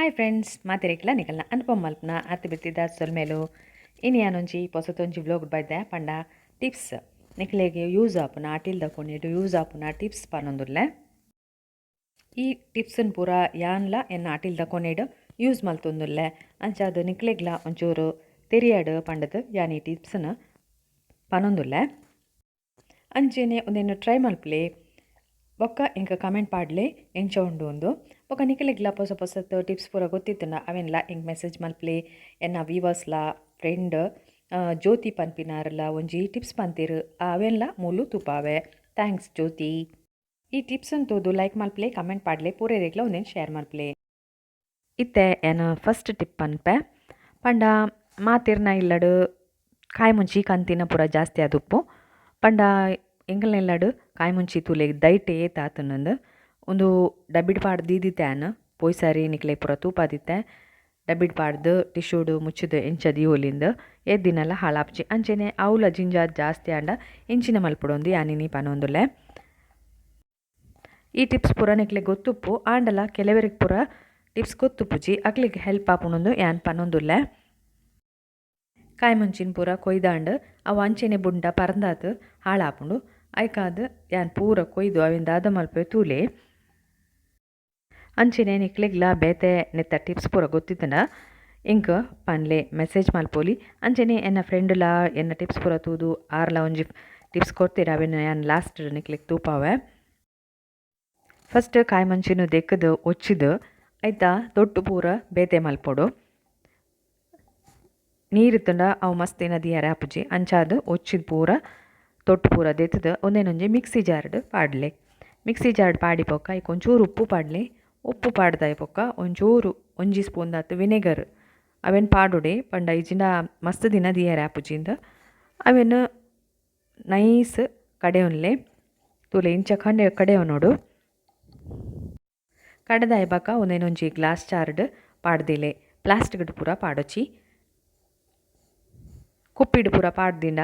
Hi friends, ಮಾತೆರೆಗ್ಲ ನಿಕಲ್ನ Anupam ಮಲ್ಪನ ಅರ್ತಿ ಬಿತ್ತಿದ ಸೊಲ್ಮೆಲು. ಇನಿ ಯಾನೊಂಜಿ ಪೊಸತೊಂಜಿ ವ್ಲೋಗ್ ಬೈದೆ. ಪಂಡ ಟಿಪ್ಸ್, ನಿಕ್ಲೆಗ್ ಯೂಸ್ ಆಪುನ, ಅಟಿಲ್ದ ಕೊನೆಡ್ ಯೂಸ್ ಆಪುನ ಟಿಪ್ಸ್ ಪನೊಂದುಲ್ಲೆ. ಈ ಟಿಪ್ಸ್ನ್ ಪೂರ ಯಾನ್ಲ ಎನ್ನ ಅಟಿಲ್ದ ಕೊನೆಡ್ ಯೂಸ್ ಮಲ್ತೊಂದುಲ್ಲೆ. ಅಂಚಾದ್ ನಿಕ್ಲೆಗ್ಲ ಒಂಚೂರು ತೆರಿಯಡ್ ಪಂಡದ್ ಯಾನ್ ಈ ಟಿಪ್ಸ್ನ್ ಪನೊಂದುಲ್ಲೆ. ಅಂಚೆನೆ ಉಂದೆನ್ ಟ್ರೈ ಮಲ್ಪುಲೆ, ಬೊಕ್ಕ ಎಂಕ್ ಕಮೆಂಟ್ ಪಾಡ್ಲೆ ಎಂಚ ಉಂಡು ಉಂದು. ಬೊಕ್ಕ ನಿಕಲೆಗ್ಲ ಪೊಸ ಪೊಸತ್ ಟಿಪ್ಸ್ ಪೂರ ಗೊತ್ತಿತ್ತುಂಡ ಅವೆನ್ಲ ಎಂಕ್ ಮೆಸೇಜ್ ಮಲ್ಪುಲೆ. ಎನ್ನ ವೀವರ್ಸ್ಲ ಫ್ರೆಂಡ್ ಜ್ಯೋತಿ ಪನ್ಪಿನಾರ್ಲ ಒಂಜಿ ಟಿಪ್ಸ್ ಪಂತೆರ್, ಅವೆನ್ಲ ಮೂಲು ತೂಪಾವೆ. Thanks ಜ್ಯೋತಿ. ಈ ಟಿಪ್ಸ್ನ್ ತೂದು ಲೈಕ್ ಮಲ್ಪುಲೆ, ಕಮೆಂಟ್ ಪಾಡ್ಲೆ, ಪೂರೆರೆಗ್ಲ ಉಂದೆನ್ ಶೇರ್ ಮಲ್ಪುಲೆ. ಇತ್ತೆ ಯಾನ್ ಫಸ್ಟ್ ಟಿಪ್ ಪನ್ಪೆ. ಪಂಡ ಮಾತೆರ್ನ ಇಲ್ಲಡ್ ಕಾಯಿ ಮುಂಚಿ ಕಂತಿನ ಪೂರ ಜಾಸ್ತಿ ಆದುಪ್ಪು. ಪಂಡ ಎಂಕಲ್ನ ಇಲ್ಲಡ್ ಕಾಯಿ ಮುಂಚಿ ತೂಲೆ ದೈಟ್ ಏತ್ ಆತುಂಡು. ಉಂದು ಡಬ್ಬಿಡ್ ಪಾಡ್ದ್ ದೀದಿತ್ತೆ ಯಾನ್. ಪೋಯಿ ಸಾರಿ ನಿಕ್ಲೆಗ್ ಪೂರ ತೂಪಾದಿತ್ತೆ, ಡಬ್ಬಿಡ್ ಪಾಡ್ದ್ ಟಿಶ್ಯೂಡ್ ಮುಚ್ಚಿದ್ ಎಂಚ ದೀವೊಲಿಂದ್. ಏತ್ ದಿನಲ ಹಾಳಾಪುಜಿ. ಅಂಚೆನೆ ಅವುಲ ಜಿಂಜ ಜಾಸ್ತಿ ಆಂಡ ಎಂಚಿನ ಮಲ್ಪೊಡೊಂದು ಯಾನ್ ಇನಿ ಪನೊಂದುಲ್ಲೆ. ಈ ಟಿಪ್ಸ್ ಪೂರ ನಿಕ್ಲೆಗ್ ಗೊತ್ತುಪ್ಪು, ಆಂಡಲ ಕೆಲವೆರೆಗ್ ಪೂರ ಟಿಪ್ಸ್ ಗೊತ್ತುಪ್ಪುಜಿ, ಅಕ್ಲೆಗ್ ಹೆಲ್ಪ್ ಆಪುಂಡು ಯಾನ್ ಪನೊಂದುಲ್ಲೆ. ಕಾಯಿ ಮುಂಚಿನ ಪೂರ ಕೊಯ್ದಾಂಡ್ ಅವು ಅಂಚೆನೆ ಬುಂಡ ಪರಂದಾತ್ ಹಾಳಾಪುಂಡು. ಐಕಾದ್ ಯಾನ್ ಪೂರ ಕೊಯ್ದು ಅವೆನ್ ದಾದ ಮಲ್ಪೆ ತೂಲೆ. ಅಂಚೆನೆ ನಿಕ್ಲೆಗ್ಲ ಬೇತೆ ನೆತ್ತ ಟಿಪ್ಸ್ ಪೂರ ಗೊತ್ತಿತ್ತುಂಡ ಎಂಕ್ ಪನ್ಲೆ, ಮೆಸೇಜ್ ಮಲ್ಪೊಲಿ. ಅಂಚೆನೆ ಎನ್ನ ಫ್ರೆಂಡ್ಲ ಎನ್ನ ಟಿಪ್ಸ್ ಪೂರ ತೂದು ಆರ್ಲ ಒಂಜಿ ಟಿಪ್ಸ್ ಕೊರ್ತೆರ್, ಅವೆನ್ ಯಾನ್ ಲಾಸ್ಟ್ ನಿಕ್ಲೆಗ್ ತೂಪಾವೆ. ಫಸ್ಟ್ ಕಾಯಿ ಮುಂಚಿನ ದೆಕ್ಕುದು ಒಚ್ಚಿದ್ ಐತ ತೊಟ್ಟು ಪೂರ ಬೇತೆ ಮಲ್ಪೊಡು. ನೀರು ಇತ್ತುಂಡ ಅವು ಮಸ್ತ್ ದಿನ ದೀಯರೆ ಆಪುಜಿ. ಅಂಚಾದ್ ಒಚ್ಚಿದ್ ಪೂರ ತೊಟ್ಟು ಪೂರ ದೆತ್ತುದು ಉಂದೆನೊಂಜಿ ಮಿಕ್ಸಿ ಜಾರ್ಡ್ ಪಾಡ್ಲೆ. ಮಿಕ್ಸಿ ಜಾರ್ಡ್ ಪಾಡಿ ಬೊಕ್ಕ ಐಕ್ ಒಂಚೂರು ಉಪ್ಪು ಪಾಡ್ಲೆ. ಉಪ್ಪು ಪಾಡ್ದಾಯಿ ಬೊಕ್ಕ ಒಂಚೂರು ಒಂಜಿ ಸ್ಪೂನ್ ದಾತ್ ವಿನೆಗರ್ ಅವೆನ್ ಪಾಡೊಡೆ. ಪಂಡ ಇಜ್ಜಿಂಡ ಮಸ್ತ್ ದಿನ ದೀಯರೆ ಆಪುಜಿಂದ್. ಅವೆನ್ ನೈಸ್ ಕಡೆಯೊನ್ಲೆ. ತೂಲೆ, ಇಂಚ ಕಂಡೆ ಕಡೆಯೊನೊಡು. ಕಡೆದಾಯಿ ಬೊಕ್ಕ ಉಂದೆನೊಂಜಿ ಗ್ಲಾಸ್ ಜಾರ್ಡ್ ಪಾಡ್ದಿಲೆ. ಪ್ಲಾಸ್ಟಿಕ್ಡ್ ಪೂರ ಪಾಡೊಚಿ. ಕುಪ್ಪಿಡ್ ಪೂರ ಪಾಡ್ದಿಂಡ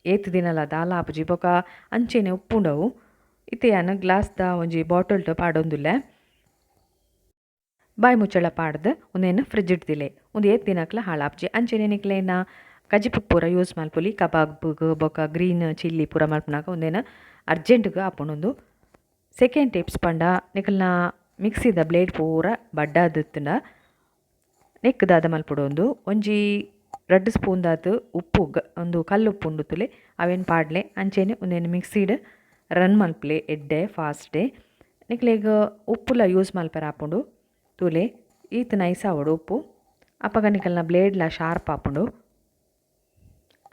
ಏತ್ ದಿನಲ ದಾಲ ಆಪುಜಿ, ಬೊಕ ಅಂಚೆನೆ ಉಪ್ಪುಂಡವು. ಇತ್ತೆ ಯಾನ್ ಗ್ಲಾಸ್ದ ಒಂಜಿ ಬಾಟಲ್ಡ್ ಪಾಡೊಂದುಲ್ಲೆ. ಬಾಯಿ ಮುಚ್ಚಳ ಪಾಡ್ದ್ ಉಂದೆನ್ ಫ್ರಿಡ್ಜ್ ದಿಲೆ. ಉಂದು ಏತ್ ದಿನಕ್ಲ ಹಾಳಾಪುಜಿ. ಅಂಚೆನೆ ನಿಕ್ಲೆನ ಕಜಿಪು ಪೂರ ಯೂಸ್ ಮಲ್ಪೊಲಿ. ಕಬಾಬ್ಗ್ ಬೊಕ ಗ್ರೀನ್ ಚಿಲ್ಲಿ ಪೂರ ಮಲ್ಪುನಗ ಉಂದೆನ್ ಅರ್ಜೆಂಟ್ಗ್ ಆಪುಂಡು ಉಂದು. ಸೆಕೆಂಡ್ ಟಿಪ್ಸ್ ಪಂಡ, ನಿಕಲ್ನ ಮಿಕ್ಸಿದ ಬ್ಲೇಡ್ ಪೂರ ಬಡ್ಡಾದಿತ್ತುಂಡ ನೆಕ್ಕ್ ದಾದ ಮಲ್ಪೊಡು ಉಂದು ಒಂಜಿ ರಡ್ಡ್ ಸ್ಪೂನ್ ದಾತ್ ಉಪ್ಪು, ಉಂದು ಕಲ್ಲು ಉಪ್ಪು ಉಂಡು ತೂಲೆ, ಅವೆನ್ ಪಾಡ್ಲೆ. ಅಂಚೆನೆ ಉಂದೆನ್ ಮಿಕ್ಸಿಡ್ ರನ್ ಮಲ್ಪುಲೆ ಎಡ್ಡೆ ಫಾಸ್ಟೇ. ನಿಕ್ಲೆಗ್ ಉಪ್ಪುಲ ಯೂಸ್ ಮಲ್ಪೆರೆ ಆಪುಂಡು. ತೂಲೆ, ಈತ್ ನೈಸ್ ಆವೊಡು ಉಪ್ಪು. ಅಪಗ ನಿಕಲ್ನ ಬ್ಲೇಡ್ಲ ಶಾರ್ಪ್ ಆಪುಂಡು.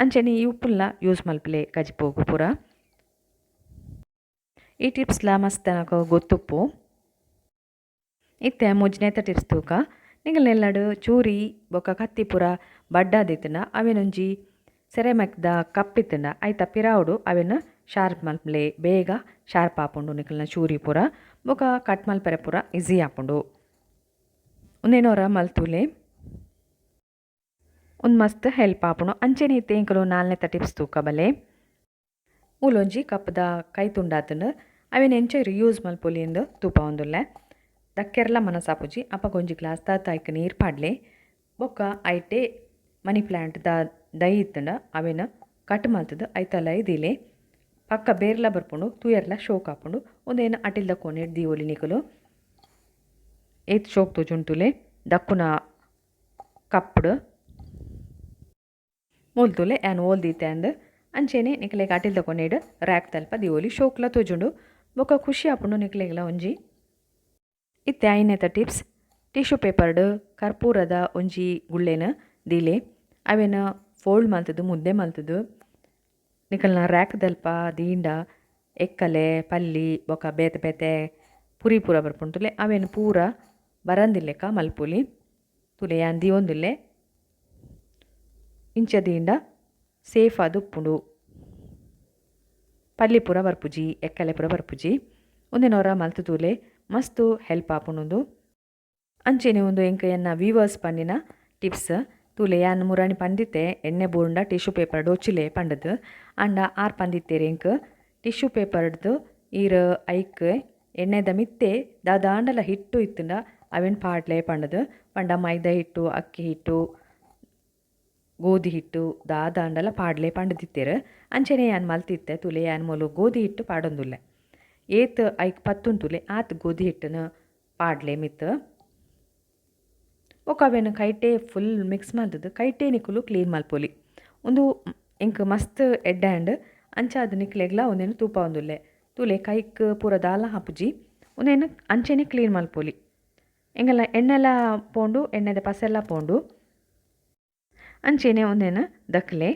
ಅಂಚೆನೆ ಈ ಉಪ್ಪುಲ ಯೂಸ್ ಮಲ್ಪುಲೆ ಕಜಿಪುಗು ಪೂರ. ಈ ಟಿಪ್ಸ್ಲ ಮಸ್ತ್ ನಕ ಗೊತ್ತುಪ್ಪು. ಇತ್ತೆ ಮೂಜಿನೇತ ಟಿಪ್ಸ್ ತೂಕ. ನಿಕಲ್ನ ಚೂರಿ ಬೊಕ್ಕ ಕತ್ತಿ ಪೂರ ಬಡ್ಡಾದಿತ್ತುಂಡ ಅವೆನೊಂಜಿ ಸೆರೆಮಕ್ದ ಕಪ್ ಇತ್ತುಂಡ ಐತ ಪಿರಾವುಡು ಅವೆನ್ ಶಾರ್ಪ್ ಮಲ್ಪುಲೆ. ಬೇಗ ಶಾರ್ಪ್ ಆಪುಂಡು ನಿಕಲ್ನ ಚೂರಿ ಪೂರ, ಬೊಕ ಕಟ್ ಮಲ್ಪೆರೆ ಪೂರ ಈಸಿ ಆಪುಂಡು. ಉಂದೆನೊರ ಮಲ್ತುಲೆ, ಉಂದು ಮಸ್ತ್ ಹೆಲ್ಪ್ ಆಪುಂಡು. ಅಂಚೆನೆ ಇತ್ತೆ ಎಂಕುಲು ನಾಲ್ನೇತ ಟಿಪ್ಸ್ ತೂಕ ಬಲೆ. ಮೂಲೊಂಜಿ ಕಪ್ದ ಕೈ ತುಂಡಾತುಂಡು, ಅವೆನ್ ಎಂಚ ಯೂಸ್ ಮಲ್ಪೊಲಿ ಇಂದು ತೂಪಾವೊಂದುಲ್ಲೆ. ದಕ್ಕೆರ್ಲ ಮನಸಾಪುಜಿ. ಅಪಗ ಒಂಜಿ ಗ್ಲಾಸ್ ದಾತ್ ಐಕ್ ನೀರು ಪಾಡ್ಲೆ. ಬೊಕ್ಕ ಐಟೆ ಮನಿ ಪ್ಲಾಂಟ್ the ದೈ ಇತ್ತುಂಡ ಅವೆನ್ ಕಟ್ ಮಲ್ತುದು ಐತಲ ದೀಲೆ. ಪಕ್ಕ ಬೇರ್ಲ ಬರ್ಪುಂಡು, ತೂಯರ್ಲ ಶೋಕ್ ಆಪುಂಡು. ಉಂದೆನ್ ಅಟಿಲ್ದ ಕೋಣೆಡ್ ದೀವೊಲಿ ನಿಕುಲು. ಏತ್ ಶೋಕ್ ತೋಜುಂಡು ತೂಲೆ ದಕ್ಕುನ ಕಪ್ಡ್. ಮೂಲು ತೂಲೆ, ಯಾನ್ ಓಲ್ ದೀತೆ ಅಂದ್. ಅಂಚೆನೆ ನಿಕಲೆಗ್ ಅಟಿಲ್ದ ಕೋಣೆಡ್ ರ್ಯಾಕ್ ದಲ್ಪ ದೀವೊಲಿ. ಶೋಕ್ಲ ತೋಜುಂಡು, ಬೊಕ್ಕ ಖುಷಿ ಆಪುಂಡು ನಿಕಲೆಗ್ಲ ಒಂಜಿ. ಇತ್ತೆ ಐನೇತ ಟಿಪ್ಸ್. ಟಿಶ್ಯೂ ಪೇಪರ್ಡ್ ಕರ್ಪೂರದ ಒಂಜಿ ಗುಳ್ಳೆನ್ ದೀಲೆ. ಅವೆನ್ ಫೋಲ್ಡ್ ಮಲ್ತುದು ಮುದ್ದೆ ಮಲ್ತುದು ನಿಕಲ್ನ ರ್ಯಾಕ್ ದಲ್ಪ ದೀಂಡ ಎಕ್ಕಲೆ, ಪಲ್ಲಿ ಬೊಕ ಬೇತೆ ಬೇತೆ ಪುರಿ ಪೂರ ಬರ್ಪುಂಡು ತೂಲೆ, ಅವೆನ್ ಪೂರ ಬರಂದಿಲೆಕ ಮಲ್ಪೊಲಿ. ತೂಲೆ, ಯಾನ್ ದೀವೊಂದುಲ್ಲೆ. ಇಂಚ ದೀಂಡ ಸೇಫ್ ಆದ್ ಉಪ್ಪುಂಡು. ಪಲ್ಲಿ ಪೂರ ಬರ್ಪುಜಿ, ಎಕ್ಕಲೆ ಪೂರ ಬರ್ಪುಜಿ. ಉಂದೆನ್ ಒರ ಮಲ್ತ್ ತೂಲೆ, ಮಸ್ತ್ ಹೆಲ್ಪ್ ಆಪುಂಡು. ಅಂಚೆನೆ ಉಂದು ಎಂಕ್ ಎನ್ನ ವೀವರ್ಸ್ ಪಂಡಿನ ಟಿಪ್ಸ್. ತೂಲೆ, ಯಾನ್ ಮುರಾನಿ ಪಂದಿತ್ತೆ ಎಣ್ಣೆ ಬೂರ್ಂಡ ಟಿಶ್ಯೂ ಪೇಪರ್ ಒಚ್ಚಿಲೆ ಪಂಡದು. ಆಂಡ ಆರ್ ಪಂದಿತ್ತೆರ್ ಎಂಕ್, ಟಿಶ್ಯೂ ಪೇಪರ್ಡ್ದು ಈರ್ ಐಕ್ ಎಣ್ಣೆದ ಮಿತ್ತೆ ದಾದಾಂಡಲ ಹಿಟ್ಟು ಇತ್ತುಂಡ ಅವೆನ್ ಪಾಡ್ಲೆ ಪಂಡದು. ಪಂಡ ಮೈದಾ ಹಿಟ್ಟು, ಅಕ್ಕಿ ಹಿಟ್ಟು, ಗೋಧಿ ಹಿಟ್ಟು ದಾದಾಂಡಲ ಪಾಡ್ಲೆ ಪಂಡದಿತ್ತೆರ್. ಅಂಚನೆ ಯಾನ್ ಮಲ್ತಿತ್ತೆ. ತೂಲೆ ಯಾನ್ ಮೂಲು ಗೋಧಿ ಹಿಟ್ಟು ಪಾಡೊಂದುಲ್ಲೆ. ಏತ್ ಐಕ್ ಪತ್ತುಂತುಲೆ ಆತ್ ಗೋಧಿ ಹಿಟ್ಟುನು ಪಾಡ್ಲೆ ಮಿತ್ತ್. ಬೊಕ ಅವೆನ್ ಕೈಟೇ ಫುಲ್ ಮಿಕ್ಸ್ ಮಲ್ತುದು ಕೈಟೇ ನಿಕುಲು ಕ್ಲೀನ್ ಮಲ್ಪೊಲಿ. ಉಂದು ಎಂಕ್ ಮಸ್ತ್ ಎಡ್ಡೆ ಆಂಡ್. ಅಂಚಾದ್ ನಿಕ್ಲೆಗ್ಲ ಉಂದೆನ್ ತೂಪಾವೊಂದುಲ್ಲೆ. ತೂಲೆ ಕೈಕ್ ಪೂರ ದಾಲ ಆಪುಜಿ. ಉಂದೆನ್ ಅಂಚನೆ ಕ್ಲೀನ್ ಮಲ್ಪೊಲಿ. ಎಂಕಲ್ನ ಎಣ್ಣೆಲ ಪೋಂಡು, ಎಣ್ಣೆದ ಪಸೆಲ ಪೋಂಡು. ಅಂಚೆನೆ ಉಂದೆನ್ ದಕ್ಲೆ.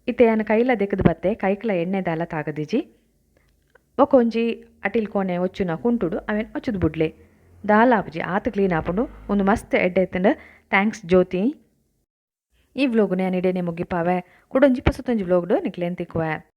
ಇತ್ತೆ ಯಾನ್ ಕೈಲ ದೆಕ್ಕುದು ಬತ್ತೆ, ಕೈಕ್ಲ ಎಣ್ಣೆ ದಾಲ ತಾಗದಿಜಿ. ಬೊಕ ಒಂಜಿ ಅಟಿಲ್ ಕೋಣೆ ಒಚ್ಚುನ ಕುಂಟುಡು ಅವೆನ್ ಒಚ್ಚುದು ಬುಡ್ಲೆ. ದಾಲ ಆಪುಜಿ, ಆತ್ ಕ್ಲೀನ್ ಆಪುಂಡು. ಉಂದು ಮಸ್ತ್ ಎಡ್ಡೆ ಇತ್ತ್ಂಡ್. Thanks ಜ್ಯೋತಿ. ಈ ವ್ಲೋಗ್ನು ಯಾನ್ ಇಡೇನೆ ಮುಗಿಪಾವೆ. ಕುಡೊಂಜಿ ಪೊಸತೊಂಜಿ ವ್ಲೋಗ್ಡು ನಿಕ್ಲೆನ್ ತಿಕ್ಕುವೆ.